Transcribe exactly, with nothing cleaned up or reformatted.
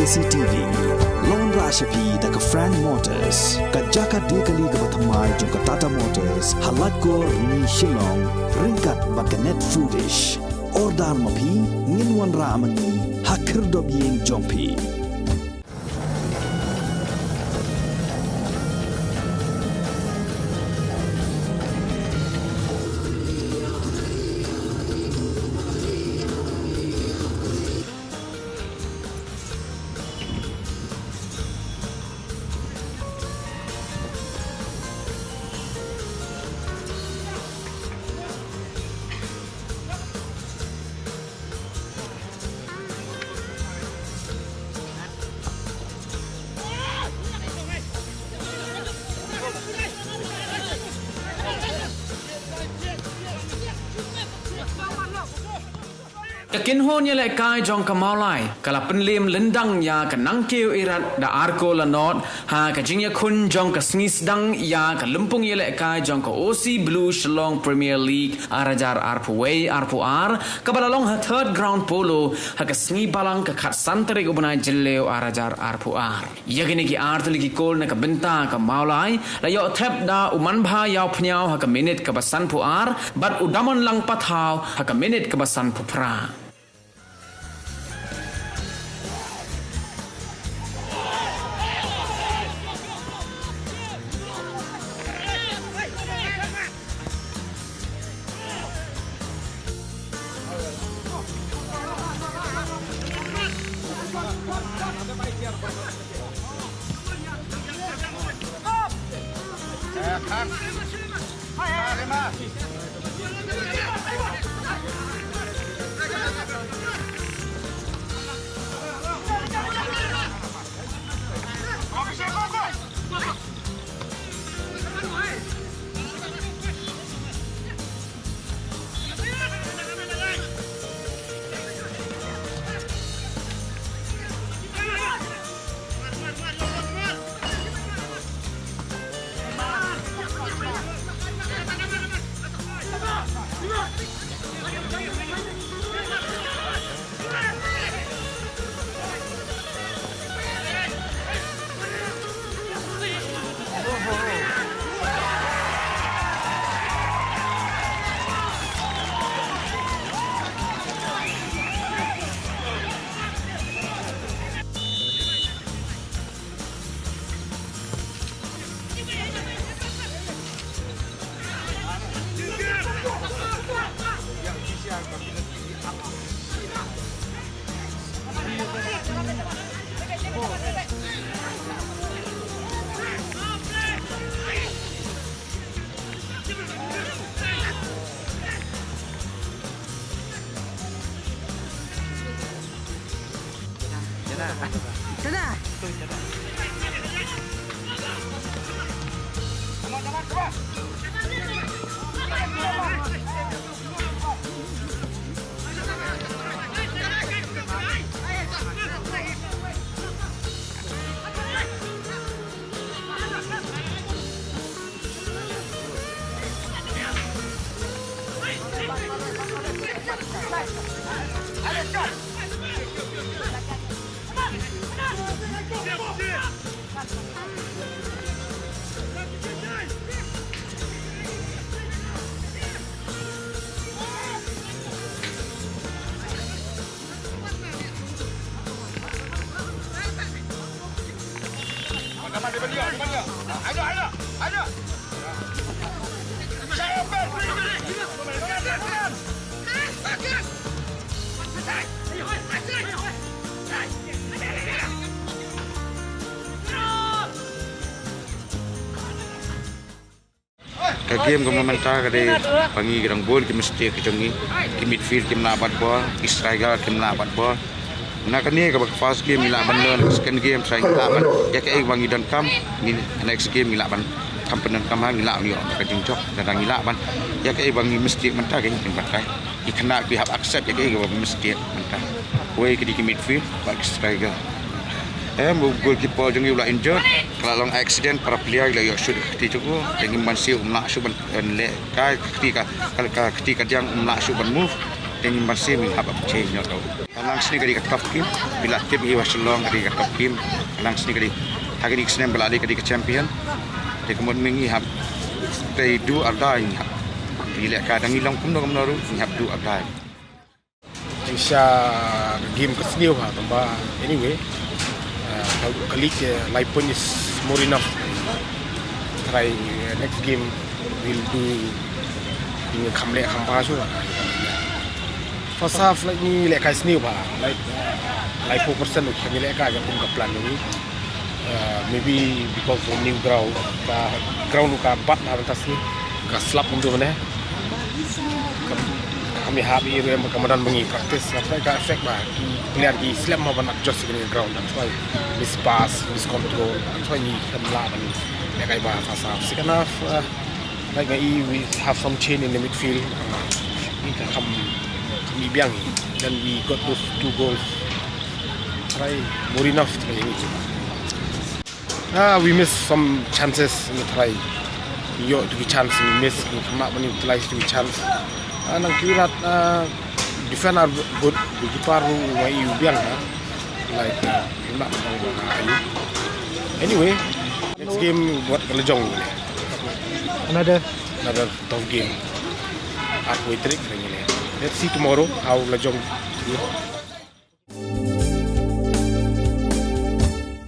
C T V. Long ra sha phi da ka Frank Motors, ka jaka de kali kaba thymmai jong ka Tata Motors, ha Laitkor, Rni, Shillong, ryngkat bad ka Net Foodish. Order ma phi, ngin wanrah ma ngi ha khyrdop ïing jong phi. Ka kynhun ïalehkai jong ka Mawlai ka la pynliem lyndang ïa ka Nangkiew Irat da ar kol la nod ha ka jingïakhun jong ka sngi sdang ïa ka lympung ïalehkai jong ka O C Blue Shillong Premier League ar hajar arphew wei arphew ar, kaba la long ha Third Ground Polo ha ka sngi Balang ka khatsan tarik u bnai Jylliew ar hajar arphew ar. Ïa kine ki artylli ki kol na ka bynta ka Mawlai la ïoh thep da u Manbha Ïawphniaw ha ka minit kaba sanphew ar bad u Damonlang Pathaw ha ka minit kaba sanphew phra. Ka game ka mynta ka dei ba ngi ki dang bun ki mistake ki jong ngi. Ki midfield kim lah bat ball, ki striker kim lah bat ball. Na kane kaba ka first game ngi lah ban learn, ka second game sa ngi lah ban, ïa kaei ba ngi donkam, ngi next game ngi lah ban kham pyndonkam ha, ngi lah ban ïoh ka jingjop. Lada ngi lah ban, ïa kaei ba ngi mistake mynta ka ngi pynbatai. Ki khynnah ki hap accept ïa kaei kaba mistake mynta. Wei ki dei ki midfield bad ki striker. Em, u goalkeeper jong ngi u la injured. Ka la long accident, para player ki la ïoh shoot ka kti jong u. Te ngim banse um lah shuh ban, eh, leh kai ka kti ka, ka, ka kti ka diang um lah shuh ban move. Te ngim banse, ngin hap ap change noh to. Ka lang sni ka dei ka tough game. Phi la tip hi ba Shillong ka dei ka tough game. Ka lang sni ka dei, ha kane ka snem ba la dei ka dei ka champion. Te ka mut mynne ngi hap, te do or die ngi hap. Phi leh ka dang ngi long kumno kumno ruh ngi hap do or die. Shisha ka game ka sniew ha tang ba, anyway. Uh, ka, ka lead, uh, lai point is more enough. Try, uh, next game we'll do, ngin kham leh kham bha shuh. First half, like, ngi leh kai sniew bha, like, like four percent ngi leh kai ka kum ka plan ngi. Uh, maybe because of new ground, ka ground ka bat ha ban tas ni, ka slap ndu ne. Ka, kami hap i rem ka madan bangi practice, that's why ka effect ba ki player ki slem ma ban adjust ki ground, that's why miss pass, miss control, that's why ngi kan la ban leh kai bha first half. Second half, uh, like, uh, we have some change in the midfield. Uh, ngi ka kham, kham i biang. Then we got those two goals. Try more enough to win. Ah, we miss some chances in the try. Yo, to be chance we miss, we cannot utilize to be chance. Ah, nang kirat, ah, defend are good, goalkeeper ruh i biang, ah. Like, ah, not, ah, anyway, next game wat ka lajong. Another, another tough game. Halfway trick. Let's see tomorrow how lajong.